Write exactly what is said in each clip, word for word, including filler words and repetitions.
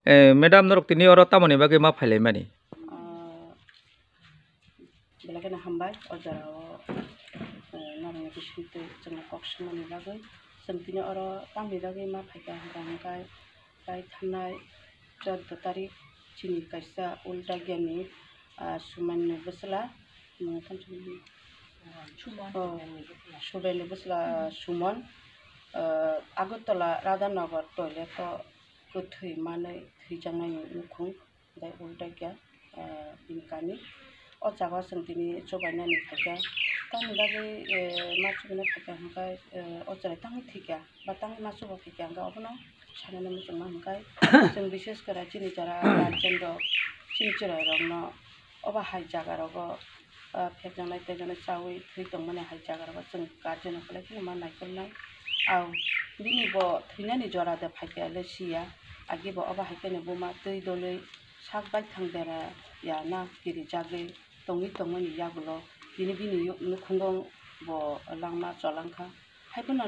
Eh, madam, norok tini oro tamoni bagwi ma phailaimani? Ah, belai kheno hambai o jora o, eh, norokni bisingtwi chwngno kok swngmani bagwi. Chwng tini oro tamoni bagwi ma phaikha hwnkha hwnkhe tai thangnai chordo tarik chini kaisa Uldagiani, ah, Sumanni bwsla, mm, thansa-, Suman. Oh, Subenni bwsla Suman, ah, Agartala Radhanagar toilet o kwthwi manwi thwijaknai nukhung tei Uldagia, ah, bini kami. O jaga o chwng tini chubainani phaikha. Tamoni bagwi, eh, ma chubaina phaikha hwnkhe, eh, o chwrai tangwi thwikha ba tangwi ma chuba phaikha hwnkhe obono sanani muchungma hwnkhe chwng bishes kore chini jora guardian rok, chini chwrairokno obo hai jagarogo, ah, phekjaknai teijaknai chaui thwi tongmani hai jagarogo chwng guardian rok belai kheno ma naikolnai. Au bini bo thwinani jora de phaikha le siya, agi bo obo hai kheno buma twi dolwi sak baithang bera ya na kirijagwi tongwi tongmani yagulo tini bini yo-, nukhungo bo langma cholangkha. Haiphano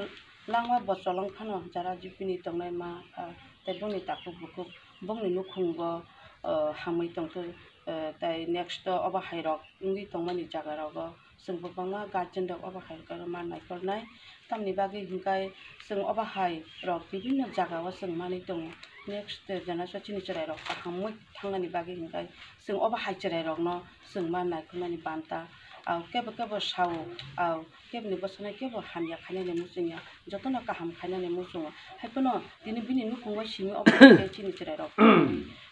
langma bo cholangphano jara jibini tongnai ma, ah, tei bongni takhuk bukhuk bongni nukhungo, ah, hamwi tongtwi, ah, tei next o obo hairok wngwi tongmani jagarogo chwng kwbangma guardian rok obo hairokno ma naikolnai. Tamni bagwi hwnkhe chwng obo hairok bibinno jagao chwng manwi tongo. Next generation chini chwrairok kahamwi thangnani bagwi hwnkhe chwng obo hai chwrairokno chwng ma naikolnani banta. Au kebo kebo sao, au keboni bwskanai kebo hamya khainani muchungya, jotono kaham khainani muchungo. Haiphano tini bini nukhungo simi obo hai khe chini chwrairok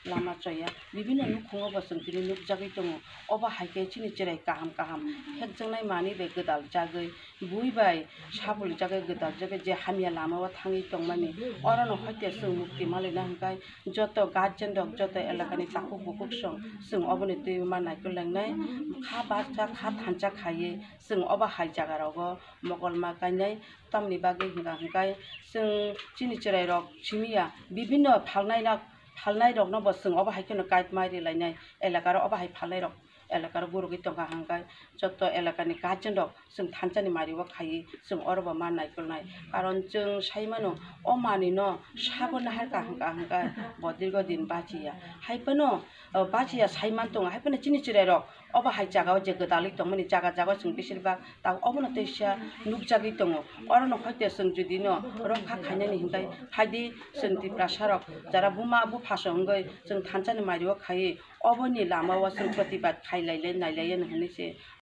lama choya. Bibinno nukhungo bo chwng tini nukjagwi tongo. Obo hai khe chini chwrai kaham kaham phekjaknai manwi bai gwdaljagwi, bui bai sabuljagwi gwdaljagwi je hamya lama o thangwi tongmani, orono hoite chwng mukti malaina hwnkhe joto guardian rok, joto elakani takhuk bukhuk song chwng oboni twi ma naikolnai kha baksa kha thansa khaiwi chwng obo hai jagarogo mokol ma kainai. Tamni bagwi hwnkha hwnkhe chwng chini chwrairok simi ya bibinno phalnairok, phalnairokno bo chwng obo hai kheno guide ma rilainai, elakaro obo hai phalnairok elakaro gurugwi tongkha hwnkhe joto elakani guardian rok chwng thansani mari o khaiwi chwng oro bo ma naikolnai. Karon chwng sai mano o manwino sago naharkha hwnkha hwnkhe bo dirgo din bachiya. Haiphano, o, bachiya sai man tongo, haiphano chini chwrairok obo hai jagao je gwdalwi tongmani jaga jaga chwng beshirbak tak obono teisa nukjagwi tongo. Orono hoite chwng judino rokha khainani hwnkhe phaidi chwng Tiprasarok jara buma buphasong wngwi chwng thansani mari o khaiwi oboni lama o chwng protibad khailai lai nailai ya hwnwi se